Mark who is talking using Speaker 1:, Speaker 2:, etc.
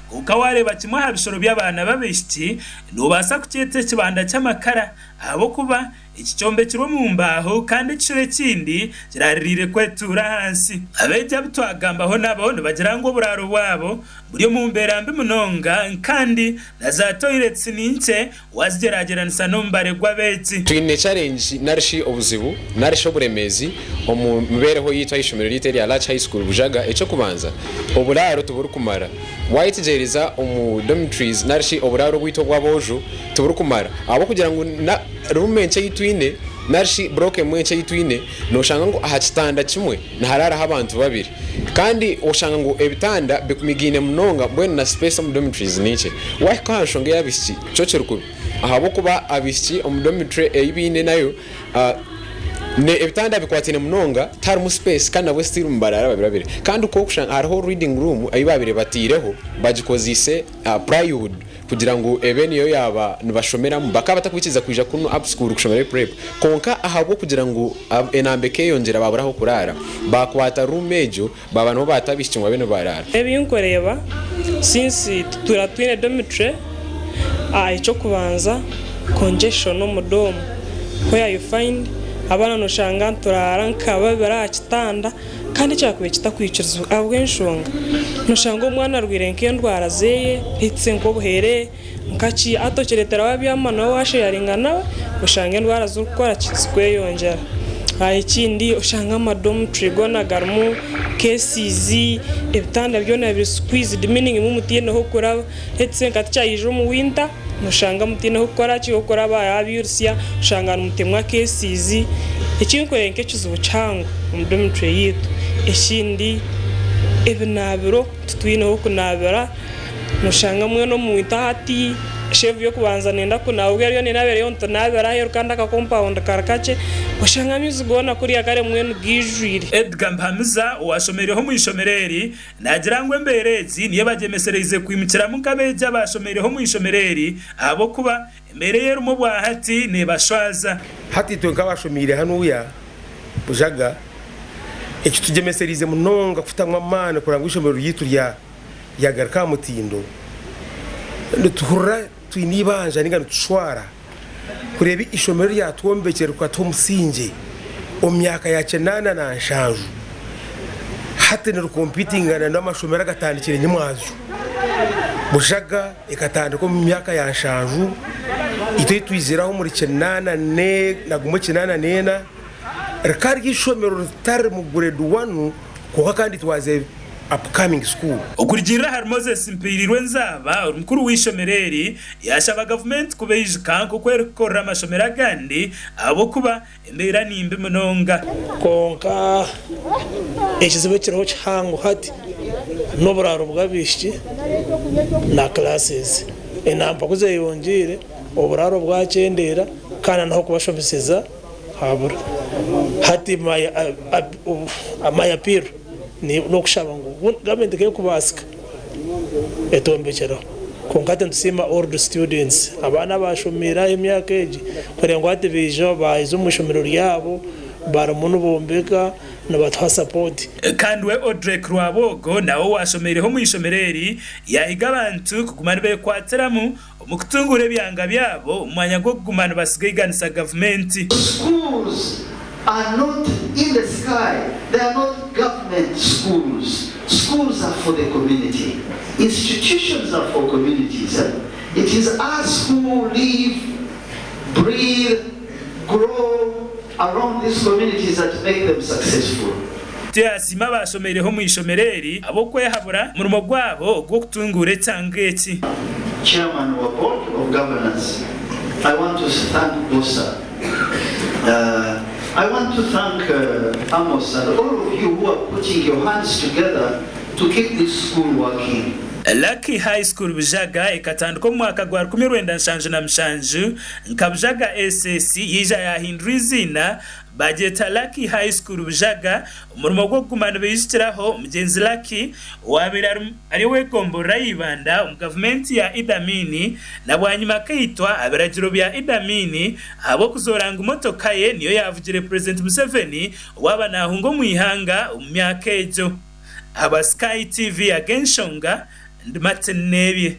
Speaker 1: Kwonka waareeba kimwe aha bishoro by'abaana b'abaishiki, noobaasa kukyeta ekibanda ky'amakara ahabw'okuba eki kyombekirwe omu mbaaho kandi ekishoro ekindi kiraaririire kwetuura ahansi. Abeegi abu twagambaho nabo nibagira ngu oburaaro bwabo buri omu mbeera mbi munonga kandi na za toiletsi ni nkye Waazigyeragyeranisa n'omubare gw'abeegi.
Speaker 2: Twine challenge narishi obuzibu narishi oburemeezi omu mibeereho yaitu aha ishomero ryaitu erya Larch High School Bujaga. Eky'okubanza, oburaaro tiburikumara. Waayetegyereza omu dormitories narishi oburaaro obwaitu obw'aboojo tiburikumara ahabw'okugira ngu na room enkye ei twine narishi block emwe enkye ei twine nooshanga ngu aha kitanda kimwe niharaaraho abantu babiri kandi oshanga ngu ebitanda bikumigaine munonga mbwenu na space omu dormitories ni nkye. Waahika aha nshonga ey'abaishiki kyo kiri kubi ahabw'okuba abaishiki omu dormitory ei baine nayo ebitanda bikwataine munonga tiharimu space kandi nabwo still nibaraara babiri babiri kandi ku orikushanga hariho reading room ei baabaire bataireho bagikozeise plywood kugira ngu ebe niyo yaaba nibashomeramu. Bakaba batakwikiriza kwija kunu up school kushomerayo prep kwonka ahabw'okugira ngu enamba ekeyongyera baabura ah'okuraara, baakwata room egyo baaba niho baata abaishiki ngu babe nibaraara.
Speaker 3: Ebi nkureeba since tutuura twine dormitory, eky'okubanza congestion omu dorm where you find abaana noshanga nituraara nka babiri aha kitanda. Kandi ekyakubaire kitakwikirizibwa ahabw'enshonga noshanga omwana arwaire nk'endwara zeye let's say nk'obuhere nkaki hati okiretera wabyama nawe washeyaringa nawe oshanga endwara zirikukora ki zirikweyongyera. Ekindi oshanga ama dormitory goona garimu cases ebitanda byona biri squeezed meaning mutiine ah'okuraba let's say nka tikyaija omu winter noshanga mutiine ah'okukora ki ah'okuraba yabyirusya oshanga nimutemwa cases. Eki nkureba nk'ekizibu kihango omu dormitory yaitu. Ekindi ebinaabiro titwine ah'okunaabira, noshanga mbwenu omu winter hati shave y'okubanza nenda kunaaba obwo eriyo nenaabira nitunaabira aheeru kandi aka compound kari kakye, oshanga amaizi goona kuriya kare mbwenu gaijwire.
Speaker 1: Edgar Mpamiza owashomeireho omu ishomero eri Naagira ngu embeera egi niyo ebagyemesereize kwimukiramu nk'abeegi abaashomeireho omu ishomero eri ahabw'okuba embeera ei erimu obwahati neebashwaza.
Speaker 4: Hati itwe nk'abashomeire hanuya Bujaga, ekitugyemesereize munonga kutamu amaani kureba ngu eishomero ryaitu ryagaruka aha mutindo, nituhurira twine eibanja ninga nitushwara kureeba eishomero ryatwombekire rikatuha omusingye omu myaka ya kyenaana na nshanju hati nirikompitingana n'amashomero agatandikire nyimwazyo. Bujaga ekatandika omu myaka ya nshanju, itwe ei twizire aho omuri kyenaana na gumwe kyenaana n'ena, rikaba riri eishomero ritari mu grade one kwonka kandi it was a upcoming school.
Speaker 1: Okurugiirira ahari Moses Mpirirwe Nzaaba, ori mukuru w'eishomero eri, yaashaba gavumenti kubaijuka nk'oku erikukorera amashomero agandi ahabw'okuba embeera ni mbi munonga.
Speaker 5: Kwonka ekizibu ekiriho kihango hati n'oburaaro bw'abaishiki na classes. Enamba ku zeyongyeire, oburaaro bwakyendeera kandi n'ah'okubashomeseza habura. Hati my appeal n'okushaba ngu gavumenti ku erikubaasika etwombekyereho. Kwonka hati nitusiima old students, abaana abaashomeire aha emyaka egi kureba ngu hati baija baaheza omu ishomero ryabo barimu nibombeka nibatuha support.
Speaker 1: Kandi we Odrek Rwabwogo nawe owashomeireho omu ishomero eri yaahiga abantu kuguma nibekwatiramu omu kutunguura ebyanga byabo omu mwanya gw'okuguma nibasigaiganisa gavumenti.
Speaker 6: Schools are not in the sky, they are not government schools, schools are for the community, institutions are for communities, it is us who live, breathe, grow around these communities that make them successful.
Speaker 1: Tuyasiima abaashomeireho omu ishomero eri ahabw'okwehabura omurimo gwabo ogw'okutunguura ekyanga eki.
Speaker 6: Chairman wa Board of Governors, I want to thank Bosa, I want to thank Amos and all of you who are putting your hands together to keep this school working.
Speaker 1: Lucky High School Bujaga ekatandika omu mwaka gwa 1977 nka Bujaga SS yaija yaahindura eiziina Baagyeta Lucky High School Bujaga, omurimo gw'okuguma nibaijukiraho omugyenzi Lucky owaabaire ari ow'egomborora ya Ibanda omu gavumenti ya Idi Amin na bwanyima akaitwa aha biragiro bya Idi Amin ahabw'okuzoora ngu motoka ye niyo yaavugire Purezidenti Museveni owaaba naahunga omu ihanga omu myaka egyo. Ahabwa Sky TV ag'enshonga, Ndi Martin Nebye.